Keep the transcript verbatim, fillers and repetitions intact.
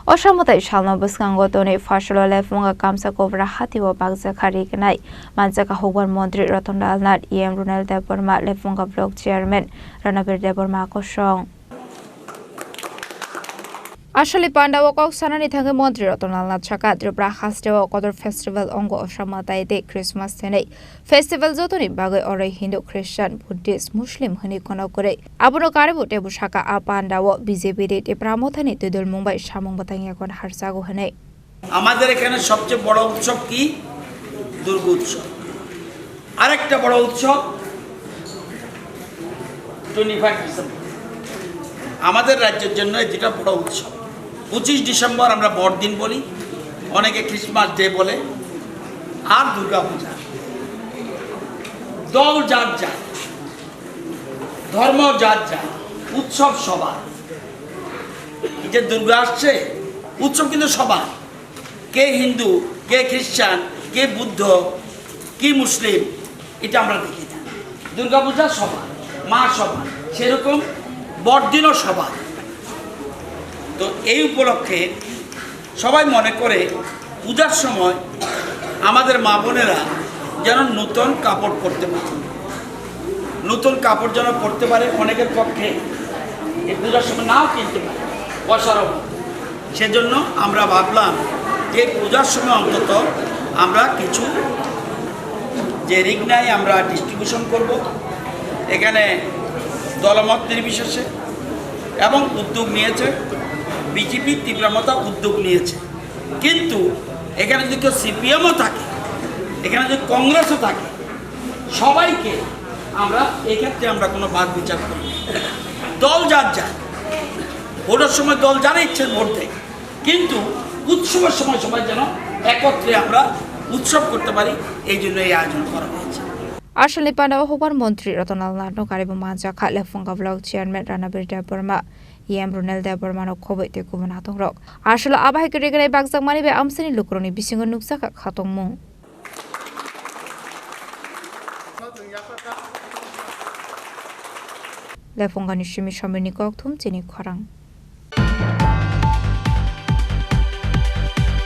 Osa mwtai salno bwskango tonwi Phaisalo Lephunga kamsa kobra hatio bakjakha rignai manjakha hukbar montri Ratan Lal Nath, E M Runal Debbarma, Lephunga block chairman Ranabir Debbarma kosong. Asali pandao kok sanani thangwi montri Ratan Lal Nath saka Tripura hasteo Kotor festival ongo osa mwtai tei Christmas thenwi. Festival jotoni bagwi oroi Hindu, Christian, Buddhist, Muslim hwnwi kono kwrwi. Abono karibu teibo saka a pandao B J P tei Tipra Mothani twidulmung bai samung bwtang yakon harjago hwnwi. আমাদের এখানে সবচেয়ে বড় উৎসব কি? দুর্গা উৎসব। আরেকটা বড় উৎসব টোয়েন্টি ফাইভ ডিসেম্বর। আমাদের রাজ্যের জন্য এই দুটা বড় উৎসব। পঁচিশ ডিসেম্বর আমরা বড়দিন বলি, অনেকে ক্রিসমাস ডে বলে, আর দুর্গা পূজা। দল যার যার, ধর্ম যার যার, উৎসব সবার। এই যে দুর্গা আসছে, উৎসব কিন্তু সবার। কে হিন্দু, কে খ্রিস্টান, কে বুদ্ধ, কি মুসলিম, এটা আমরা দেখি না। দুর্গাপূজা সবার, মা সবার, সেরকম বড়দিনও সবার। তো এই উপলক্ষে সবাই মনে করে পূজার সময় আমাদের মা বোনেরা যেন নতুন কাপড় পরতে পারে, নতুন কাপড় যেন পরতে পারে। অনেকের পক্ষে এই পূজার সময় নাও কিনতে পারে, পয়সার অভাব। সেজন্য আমরা ভাবলাম যে পূজার সময় অন্তত আমরা কিছু যে রিগনাই আমরা ডিস্ট্রিবিউশন করব। এখানে দলমত নির্বিশেষে এবং উদ্যোগ নিয়েছে বিজেপি, তীব্র মতা উদ্যোগ নিয়েছে। কিন্তু এখানে যদি কেউ সিপিএমও থাকে, এখানে যদি কংগ্রেসও থাকে, সবাইকে আমরা এই ক্ষেত্রে আমরা কোনো বাদ বিচার করি না। দল যার যার, ভোটের সময় দল যারা ইচ্ছে ভোট দেয়, কিন্তু উৎসবের সময় সবাই যেন একত্রে আমরা উৎসব করতে পারি, এই জন্য এই আয়োজন করা হয়েছে। Asalni pandao hukbar montri Ratan Lal Nathno karibu manjakha Lephunga block chairman Ranabir Debbarma, E M Runal Debbarmano khoboi tei kubun hatongrok. Asalo abai kwrwi gwnai bakjakmani bai amchaini lukurokni bisingo nukjakha khatungmung. Lephungani simi somirni kokthum chini khorang.